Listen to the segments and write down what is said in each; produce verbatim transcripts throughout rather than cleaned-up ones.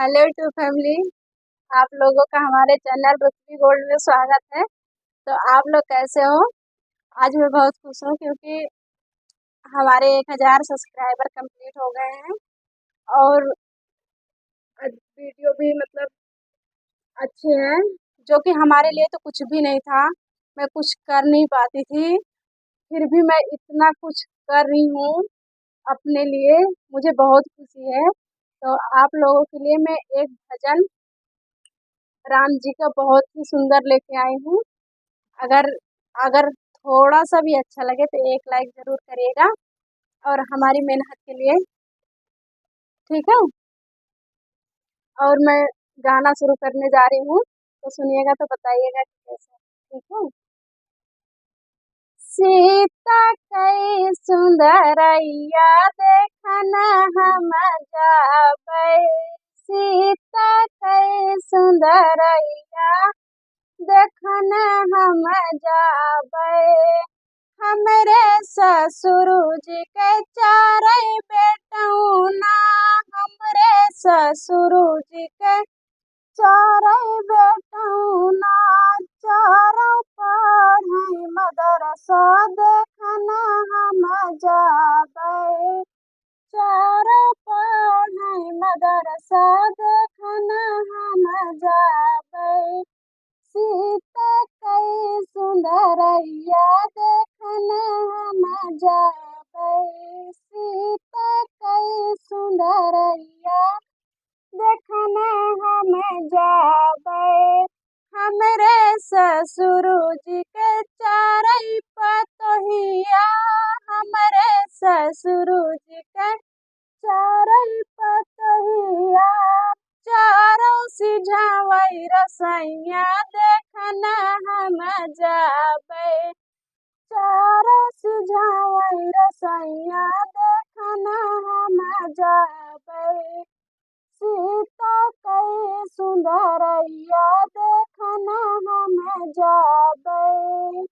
Hello YouTube family, आप लोगों का हमारे channel रुतबी गोल्ड में स्वागत है। तो आप लोग कैसे हो? आज मैं बहुत खुश हूँ क्योंकि हमारे एक हज़ार subscriber complete हो गए हैं और वीडियो भी मतलब अच्छे हैं, जो कि हमारे लिए तो कुछ भी नहीं था। मैं कुछ कर नहीं पाती थी, फिर भी मैं इतना कुछ कर रही हूँ अपने लिए, मुझे बहुत खुशी है। तो आप लोगों के लिए मैं एक भजन राम जी का बहुत ही सुंदर लेके आई हूँ। अगर अगर थोड़ा सा भी अच्छा लगे तो एक लाइक जरूर करिएगा और हमारी मेहनत के लिए, ठीक है। और मैं गाना शुरू करने जा रही हूँ, तो सुनिएगा तो बताइएगा कि कैसा, ठीक है। सीता कई सुंदरैया देखन हम जाबै, सीता कई सुंदरैया देखन हम जाबै। हमरे ससुर जी के चारै बेटौना, हमरे ससुर जी के चारै बेटौना, चारौ पढ़ै मदरसा देखन हम जाबै, चारौ पढ़ै मदरसा देखन हम जाबै। सीता कई सुंदरैया देखन हम जाबै, सीता कई सुंदरैया देखन हम जाबै। हमरे ससुर जी के चारै पतोहिया, हमरे ससुर जी के चारै पतोहिया, चारौ सिझावै रसैया देखन हम जाबै, चारौ सिझावै रसैया देखन हम जाबै। सीता कई सुंदरैया देखन हम जाबै,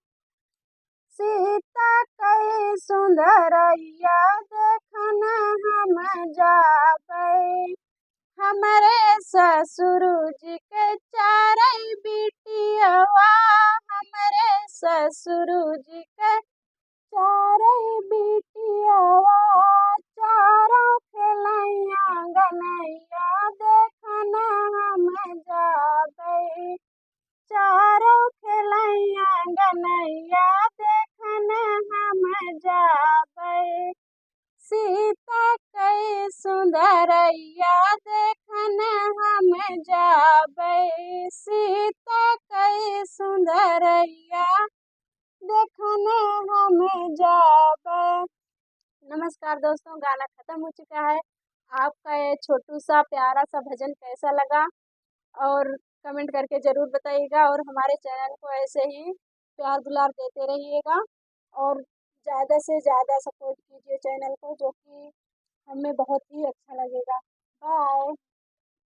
सीता कई सुंदरैया देखन हम जाबै। हमरे ससुर जी के चारै बिटियवा, हमरे ससुर जी के चारै बिटियवा, चारौ खेलैया गनैया देखन हम जाबै, चारौ खेलैया गनैया देखन हम जाबै। सीता कई सुंदरैया देखन हम जाबै, सीता कई सुंदरैया देखन हम जाबै। नमस्कार दोस्तों, गाना खत्म हो चुका है। आपका ये छोटू सा प्यारा सा भजन कैसा लगा और comment करके जरूर बताइएगा और हमारे channel को ऐसे ही प्यार दुलार देते रहिएगा और ज़्यादा से ज़्यादा support कीजिए channel को, जो कि हमें बहुत ही अच्छा लगेगा। Bye।